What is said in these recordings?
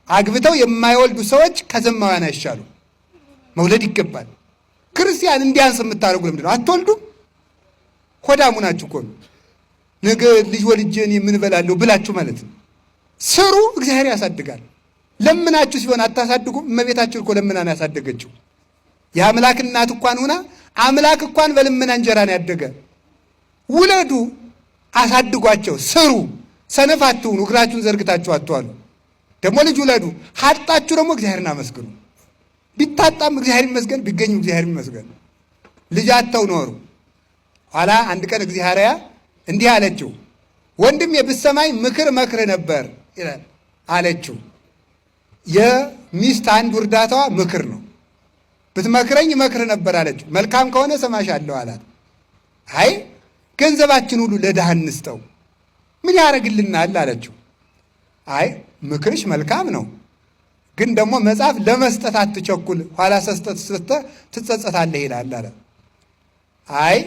አግብተው የማይወልዱ ሰዎች ከዘማውያን አይሻሉ። መውለድ ይገባል። ክርስቲያን እንዲያንስ የምታደርጉ ለምንድን ነው? አትወልዱም? ሆዳሙ ናችሁ እኮ ነው። ነገ ልጅ ወልጄ እኔ ምን እበላለሁ ብላችሁ ማለት ነው። ስሩ፣ እግዚአብሔር ያሳድጋል። ለምናችሁ ሲሆን አታሳድጉም። እመቤታችን እኮ ለምና ነው ያሳደገችው። የአምላክ እናት እንኳን ሆና አምላክ እንኳን በልመና እንጀራ ነው ያደገ። ውለዱ፣ አሳድጓቸው፣ ስሩ። ሰነፍ አትሁኑ። እግራችሁን ዘርግታችሁ አትዋሉ። ደግሞ ልጅ ውለዱ። ሀጣችሁ ደግሞ እግዚአብሔርን አመስግኑ። ቢታጣም እግዚአብሔር ይመስገን፣ ቢገኝም እግዚአብሔር ይመስገን። ልጅ አጥተው ኖሩ። ኋላ አንድ ቀን እግዚአብሔር እንዲህ አለችው፣ ወንድሜ ብትሰማኝ ምክር መክርህ ነበር ይላል አለችው። የሚስት አንዱ እርዳታዋ ምክር ነው። ብትመክረኝ መክርህ ነበር አለችው። መልካም ከሆነ እሰማሻለሁ አላት። አይ ገንዘባችን ሁሉ ለድሃ እንስጠው ምን ያደርግልናል አለችው። አይ ምክርሽ መልካም ነው፣ ግን ደግሞ መጽሐፍ ለመስጠት አትቸኩል፣ ኋላ ሰስጠት ስትተህ ትጸጸታለህ ይላል አለ። አይ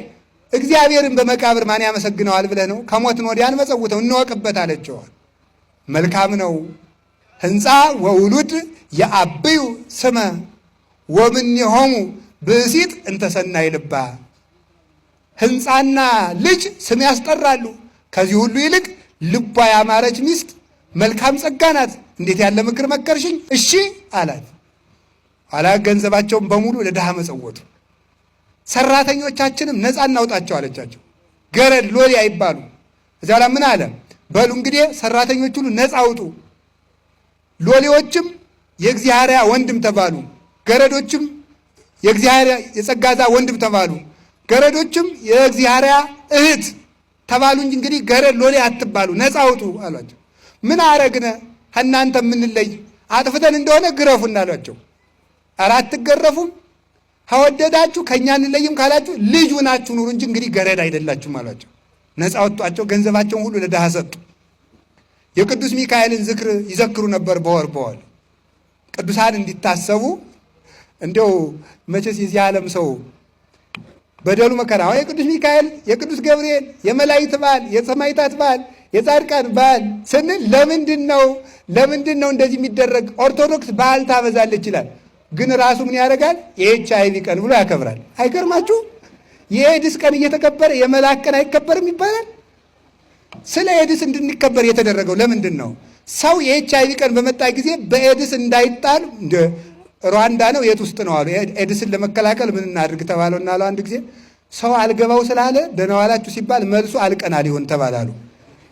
እግዚአብሔርን በመቃብር ማን ያመሰግነዋል ብለህ ነው? ከሞትን ወዲያ አንመጸውተው እንወቅበት አለችው። መልካም ነው። ሕንፃ ወውሉድ የአብዩ ስመ ወምኔሆሙ ብእሲት እንተሰናይ ልባ። ሕንፃና ልጅ ስም ያስጠራሉ። ከዚህ ሁሉ ይልቅ ልቧ ያማረች ሚስት መልካም ጸጋ ናት። እንዴት ያለ ምክር መከርሽኝ! እሺ አላት። ኋላ ገንዘባቸውን በሙሉ ለድሃ መጸወቱ። ሰራተኞቻችንም ነፃ እናውጣቸው አለቻቸው። ገረድ ሎሌ አይባሉ። እዚያ ላይ ምን አለ? በሉ እንግዲህ ሰራተኞች ሁሉ ነፃ አውጡ። ሎሌዎችም የእግዚአብሔር ወንድም ተባሉ። ገረዶችም የእግዚአብሔር የጸጋዛ ወንድም ተባሉ። ገረዶችም የእግዚአብሔር እህት ተባሉ እንጂ እንግዲህ ገረድ ሎሌ አትባሉ፣ ነፃ አውጡ አሏቸው። ምን አረግነ ከእናንተ የምንለይ አጥፍተን እንደሆነ ግረፉን አሏቸው። ኧረ አትገረፉም፣ ከወደዳችሁ ከእኛ እንለይም ካላችሁ ልጁ ናችሁ ኑሩ እንጂ እንግዲህ ገረድ አይደላችሁም አሏቸው። ነፃ ወጧቸው። ገንዘባቸውን ሁሉ ለድሃ ሰጡ። የቅዱስ ሚካኤልን ዝክር ይዘክሩ ነበር በወር በወር ቅዱሳን እንዲታሰቡ። እንዲያው መቼስ የዚህ ዓለም ሰው በደሉ መከራ አሁን የቅዱስ ሚካኤል፣ የቅዱስ ገብርኤል፣ የመላእክት በዓል፣ የሰማዕታት በዓል፣ የጻድቃን በዓል ስንል ለምንድን ነው እንደዚህ የሚደረግ? ኦርቶዶክስ በዓል ታበዛለች ይላል። ግን ራሱ ምን ያደርጋል? የኤች አይቪ ቀን ብሎ ያከብራል። አይገርማችሁ? የኤድስ ቀን እየተከበረ የመልአክ ቀን አይከበርም ይባላል። ስለ ኤድስ እንድንከበር የተደረገው ለምንድን ነው? ሰው የኤች አይቪ ቀን በመጣ ጊዜ በኤድስ እንዳይጣል። ሩዋንዳ ነው የት ውስጥ ነው አሉ። ኤድስን ለመከላከል ምን እናድርግ ተባለው እና አሉ አንድ ጊዜ ሰው አልገባው ስላለ ደህና ዋላችሁ ሲባል መልሱ አልቀናል ይሆን ተባላሉ።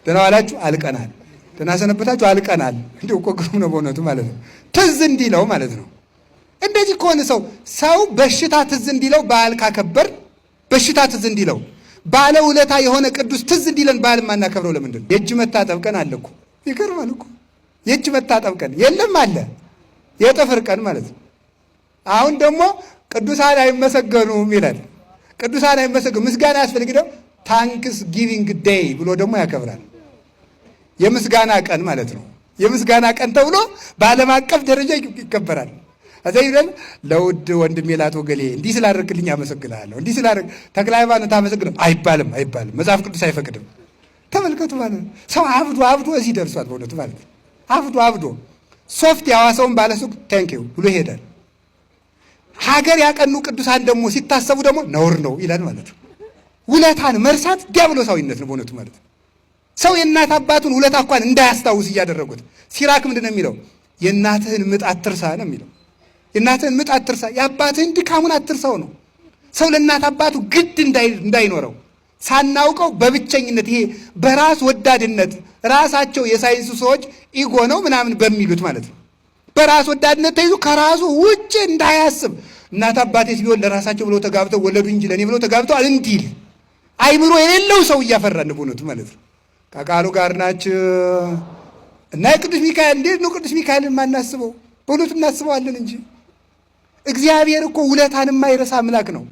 ደህና ዋላችሁ አልቀናል፣ ደህና ሰነበታችሁ አልቀናል። እንዲሁ እኮ ግሩም ነው በእውነቱ ማለት ነው። ትዝ እንዲለው ማለት ነው። እንደዚህ ከሆነ ሰው በሽታ ትዝ እንዲለው በዓል ካከበር፣ በሽታ ትዝ እንዲለው ባለ ውለታ የሆነ ቅዱስ ትዝ እንዲለን በዓል የማናከብረው ለምንድን ነው? የእጅ መታጠብ ቀን አለ እኮ። ይገርማል እኮ። የእጅ መታጠብ ቀን የለም አለ፣ የጥፍር ቀን ማለት ነው። አሁን ደግሞ ቅዱሳን አይመሰገኑም ይላል። ቅዱሳን አይመሰገኑ፣ ምስጋና ያስፈልግ ደግሞ Thanksgiving Day ብሎ ደግሞ ያከብራል። የምስጋና ቀን ማለት ነው። የምስጋና ቀን ተብሎ በዓለም አቀፍ ደረጃ ይከበራል። እዚያ ይላል ለውድ ወንድሜ ላቶ ገሌ እንዲህ ስላደረግልኝ አመሰግናለሁ፣ እንዲህ ስላደረግ ተክለ ሃይማኖት አመሰግናለሁ አይባልም፣ አይባልም። መጽሐፍ ቅዱስ አይፈቅድም። ተመልከቱ ማለት ነው። ሰው አብዶ አብዶ እዚህ ደርሷል። በእውነቱ ማለት ነው። አብዶ አብዶ ሶፍት ያዋሰውን ባለሱቅ thank you ብሎ ይሄዳል። ሀገር ያቀኑ ቅዱሳን ደግሞ ሲታሰቡ ደግሞ ነውር ነው ይላል ማለት ነው። ውለታን መርሳት ዲያብሎሳዊነት ነው በእውነቱ ማለት ነው። ሰው የእናት አባቱን ውለታ እንኳን እንዳያስታውስ እያደረጉት። ሲራክ ምንድን ነው የሚለው? የእናትህን ምጥ አትርሳ ነው የሚለው። የእናትህን ምጥ አትርሳ፣ የአባትህን ድካሙን አትርሳው ነው። ሰው ለእናት አባቱ ግድ እንዳይኖረው ሳናውቀው በብቸኝነት፣ ይሄ በራስ ወዳድነት፣ ራሳቸው የሳይንሱ ሰዎች ego ነው ምናምን በሚሉት ማለት ነው። በራስ ወዳድነት ተይዞ ከራሱ ውጭ እንዳያስብ፣ እናት አባቴስ ቢሆን ለራሳቸው ብለው ተጋብተው ወለዱ እንጂ ለእኔ ብለው ተጋብተው እንዲል አይምሮ የሌለው ሰው እያፈራን በእውነቱ ማለት ነው። ከቃሉ ጋር ናችሁ እና የቅዱስ ሚካኤል እንዴት ነው ቅዱስ ሚካኤልን የማናስበው? በእውነቱ እናስበዋለን እንጂ። እግዚአብሔር እኮ ውለታን የማይረሳ አምላክ ነው።